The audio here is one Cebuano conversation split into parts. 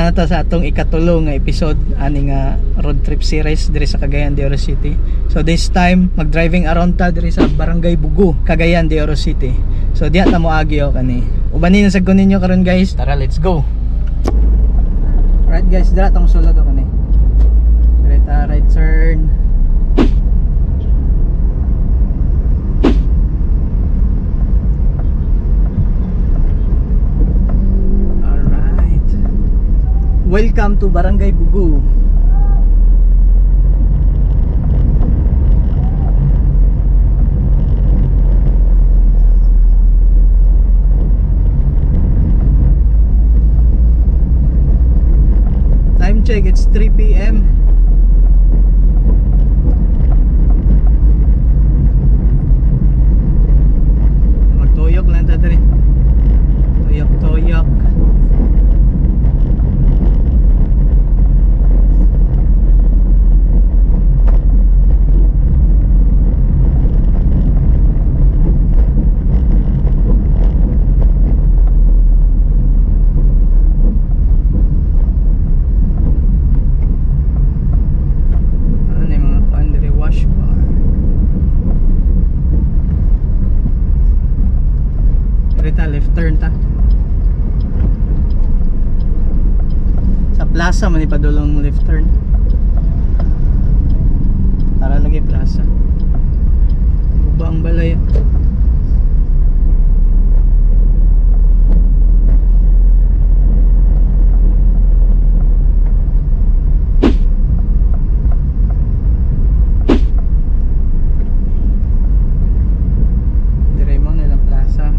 Naa na ta sa atong ikatulo nga episode ani nga road trip series diri sa Cagayan de Oro City. So this time mag-driving around ta diri sa Barangay Bugo, Cagayan de Oro City. So diha ta moagi o kani. Ubanin na sad ko ninyo karon, guys. Tara, let's go. Right guys, dira ta mosulod o kani. Diri ta right turn. Alright. Welcome to Barangay Bugo. Time check, it's 3 p.m. Magtuyok lang ta diri. Tuyok tuyok. Ano yung mga kuan diri, wash bar. Diri ta left turn ta. Sa plaza man ipadulong left turn. Tara lagi plaza. Guba ang balay. Dire mo nilang plaza.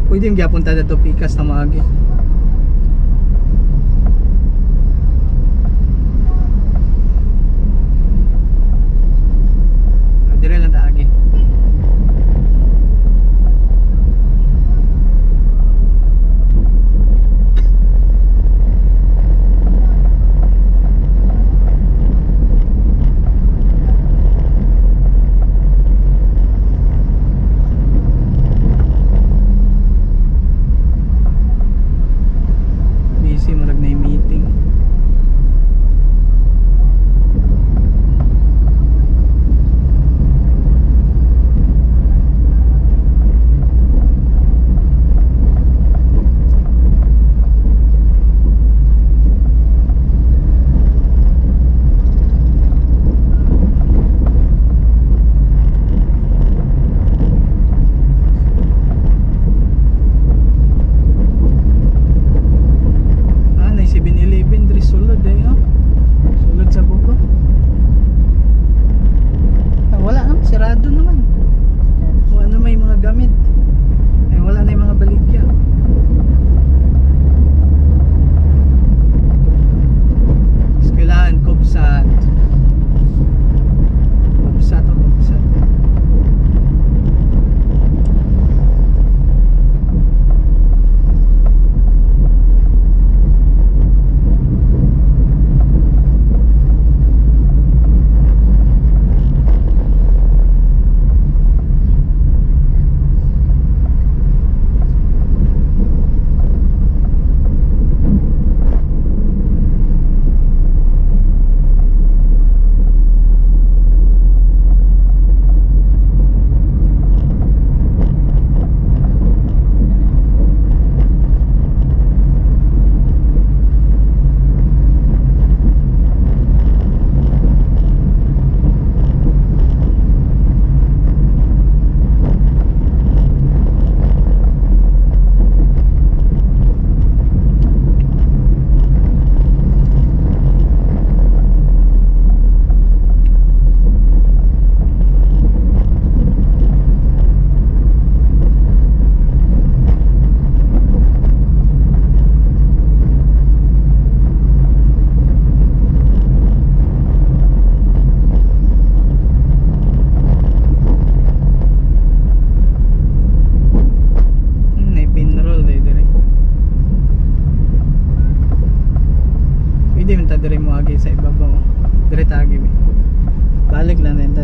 Pwede yung gyapon ta dito pikas na maagi. Ah, dire lang ta agi.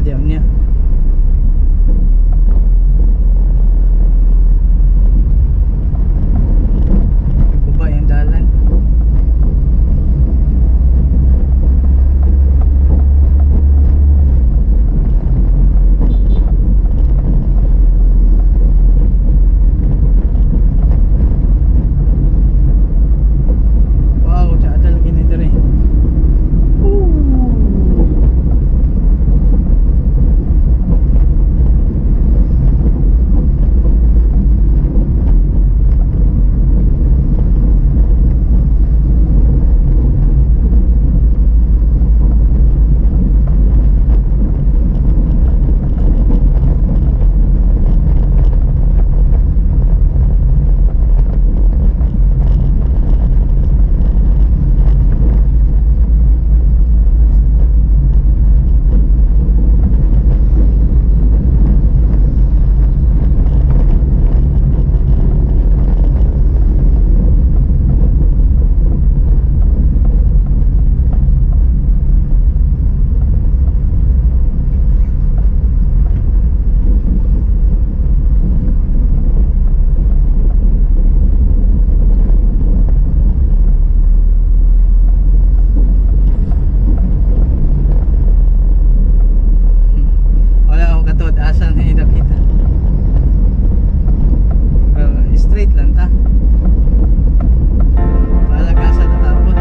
Ta diyan niya. Guba yung dalan. Wow, tsada lagi ni diri. Ooh. Wala akong katuod asa na dapita. Pero straight lang ta. Bahala ka sa tatapot.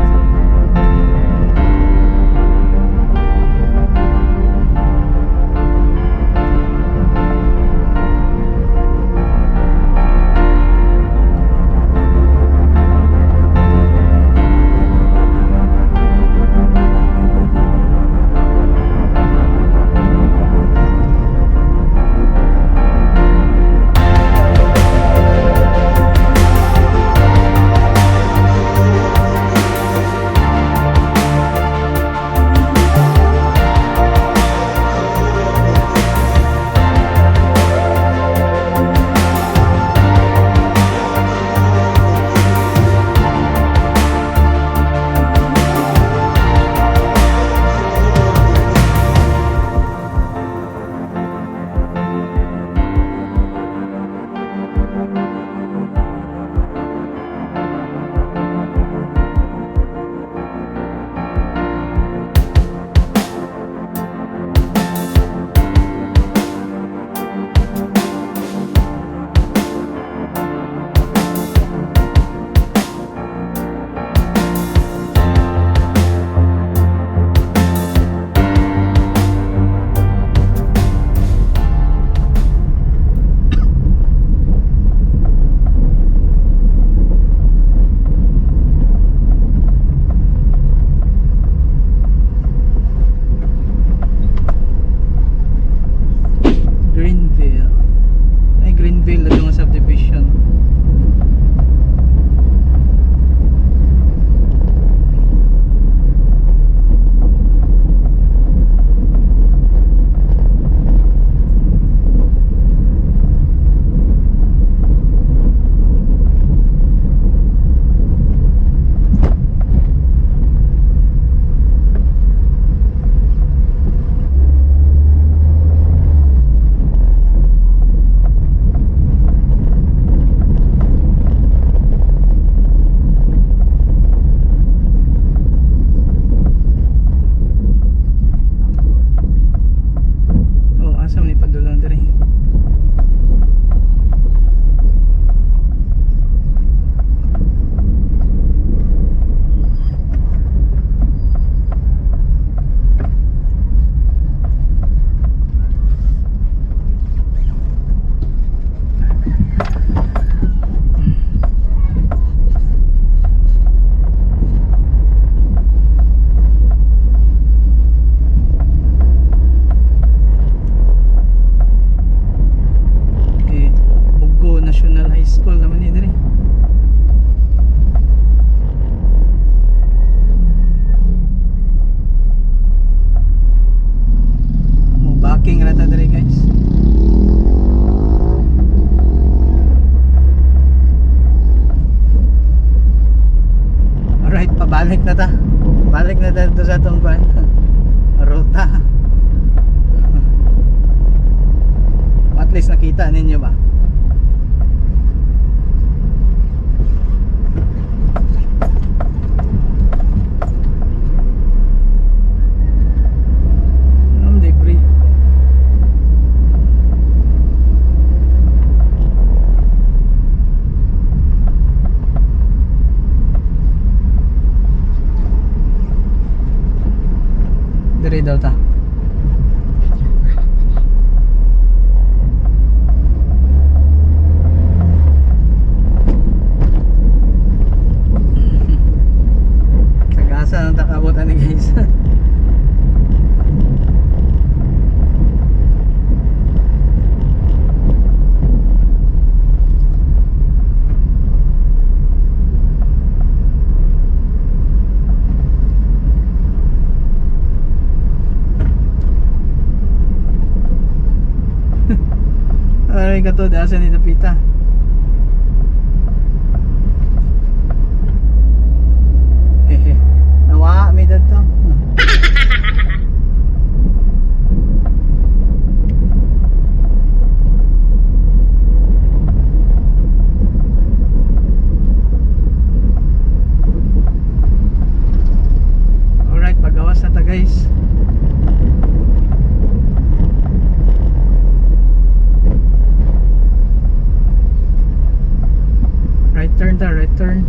Greenville. Ay, Greenville na yung subdivision. Oh, asa man ni padulong diri? Eh, Bugo National High School naman ni diri. Mo backing ra ta diri, guys. Alright, pabalik na ta. Balik na ta dito sa atong van. Ruta. At least nakita ninyo ba? Anong debris? Dire daw ta. Tagasa ng takabot ani, guys. Ay, katod, asa ni Napita? Hehe. Nawa, may dadto. Alright, pagawas na ta, guys. Right turn ta, right turn.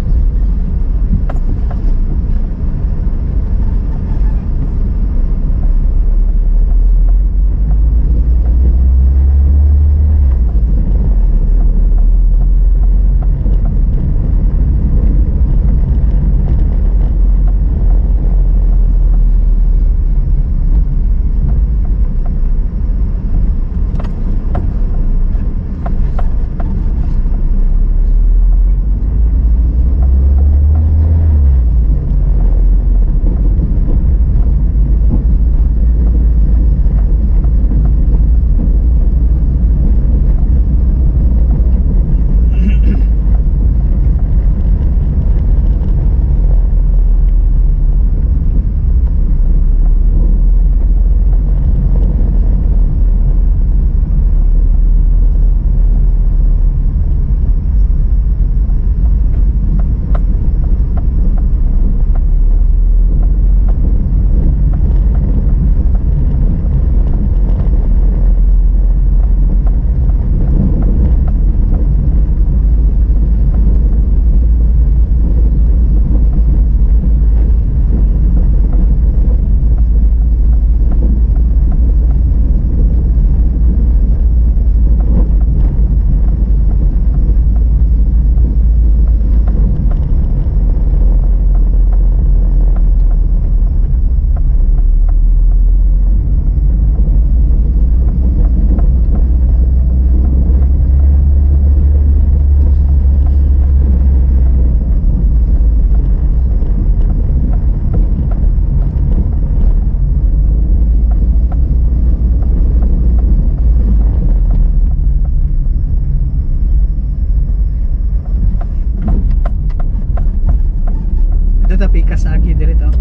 Ito ta Pikasaki dire to.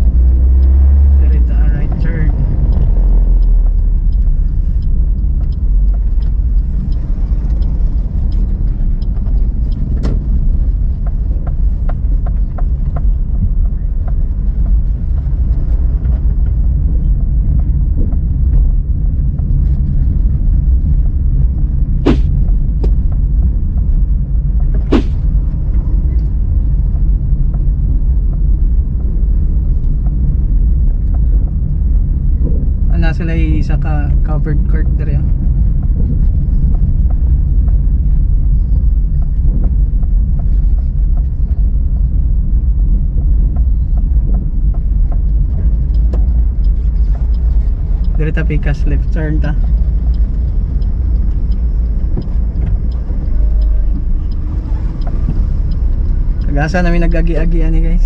Dire ta, right turn. Ana sila isa ka covered court dire, oh. Dire ta pikas, left turn ta. Kagasa namin nagagi-agi ani, guys.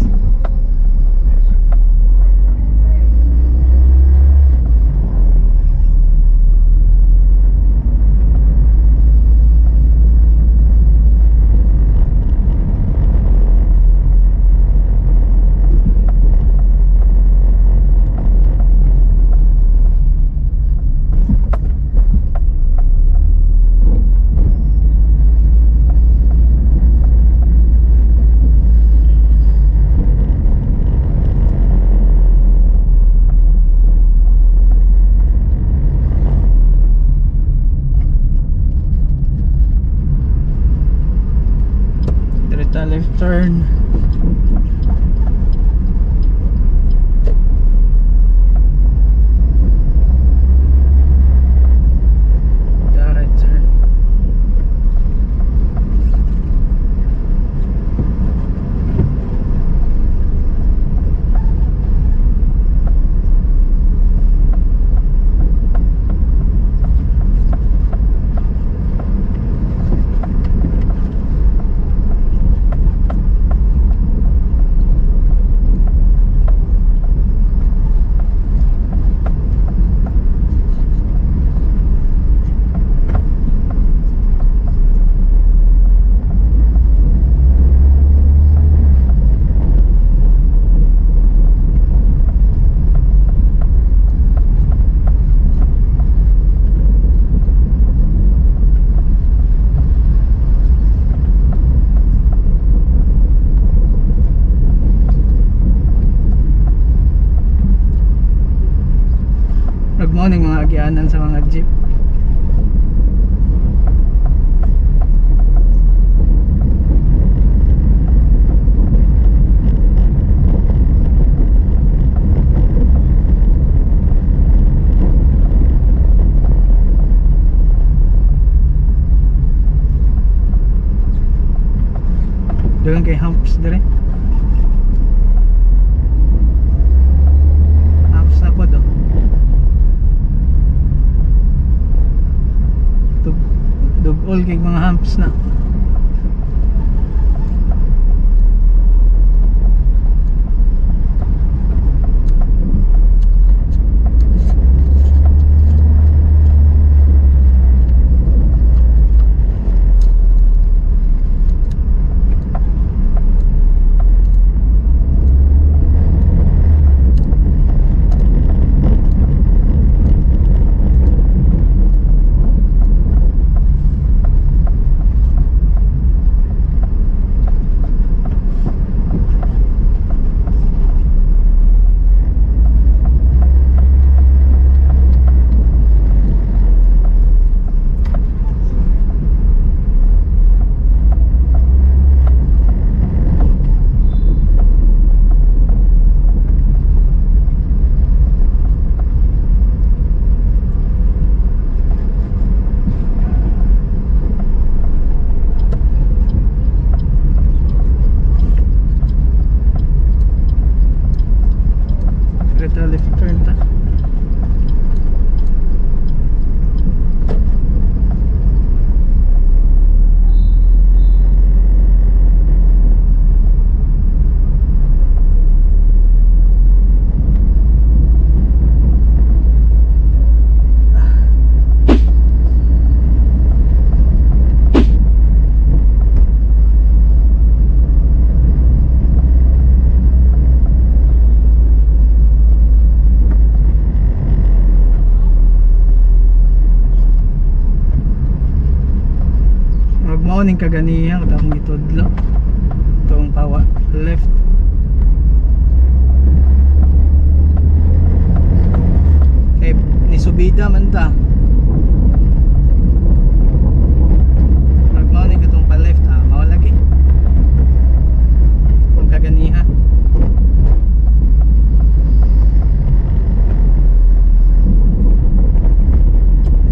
Ta left turn. Ta right turn. Good morning, mga agianan sa mga jeep. Doon kay humps dire. Humps na po do. Dugol kay mga humps na. Pero left turn ta. Murag mao ning kaganiha katong akong gitudlo. Itong pawa left. Kay ni subida man ta. Murag mao ning katong pa left, ah, mao lagi. Kung kaganiha.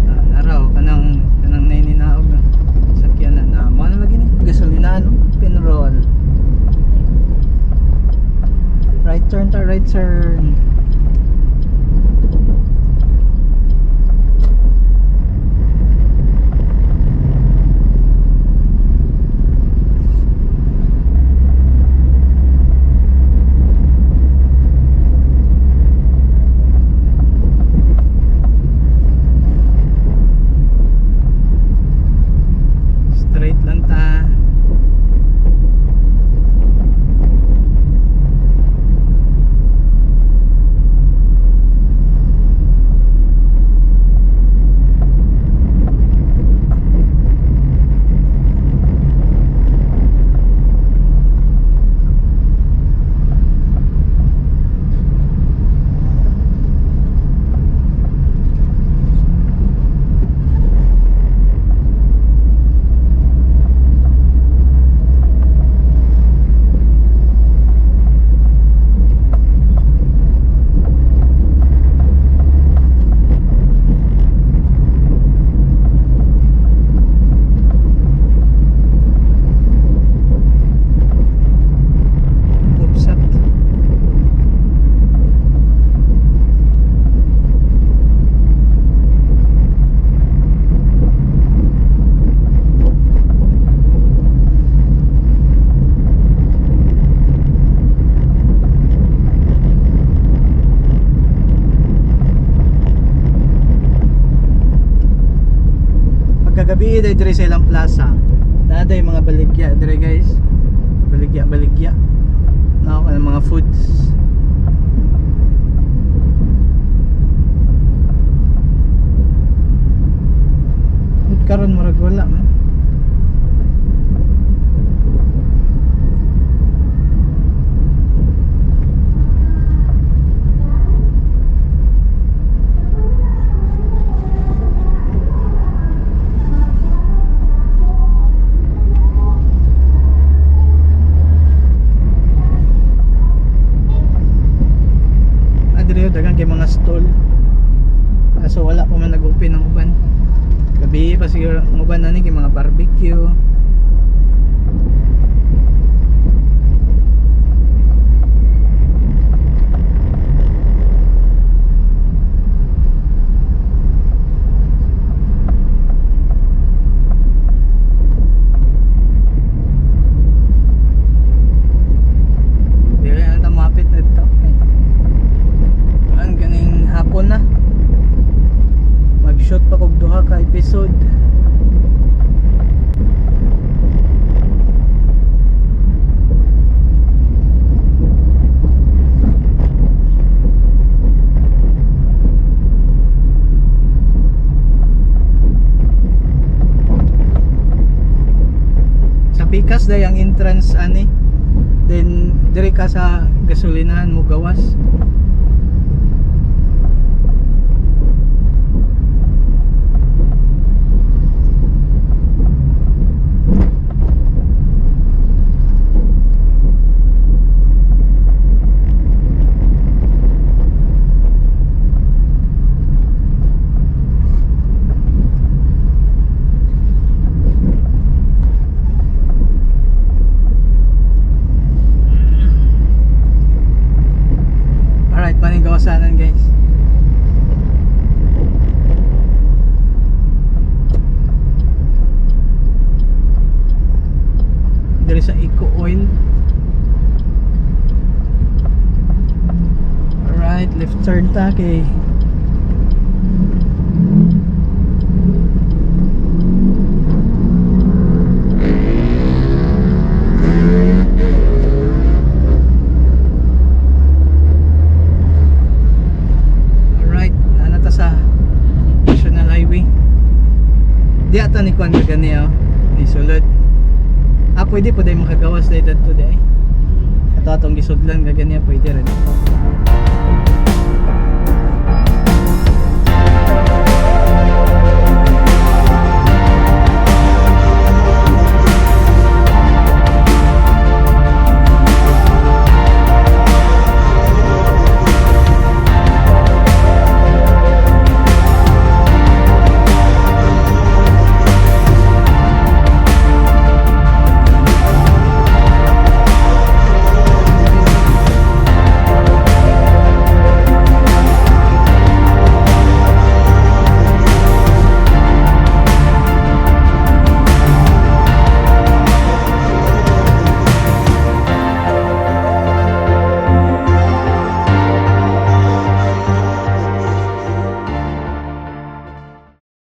Ah, naraw kanang naininaog na sakyanan na mao na lagi ni gasolina, no, pinroll. Right turn ta, right turn. Gabi day diri sa ilang plaza. Naa day mga baligya diri, guys. Baligya baligya. Naa kanang mga foods. But karon murag wala man. Ah, diri oh, daghan kay mga stall. Kaso wala pa man nag-open ang uban. Gabi pa siguro ang uban ani kay mga barbecue. Dili ang tamapit na dito. Okay. Ang ganing hapon na. Mag-shoot pa kog duha ka episode. Sa Pikas day ang entrance ani. Then diri ka sa gasolinahan mo gawas. Alright, paning gawasanan, guys. Diri sa Eco Oil. Alright, left turn ta kay. Alright, naa ta sa National Highway. Di ata ni kuan gani oh. Ni sulod. Ah, pwede po dahil makagawas dahil dito dahil. Ato atong gisudlan gagani pwede rin.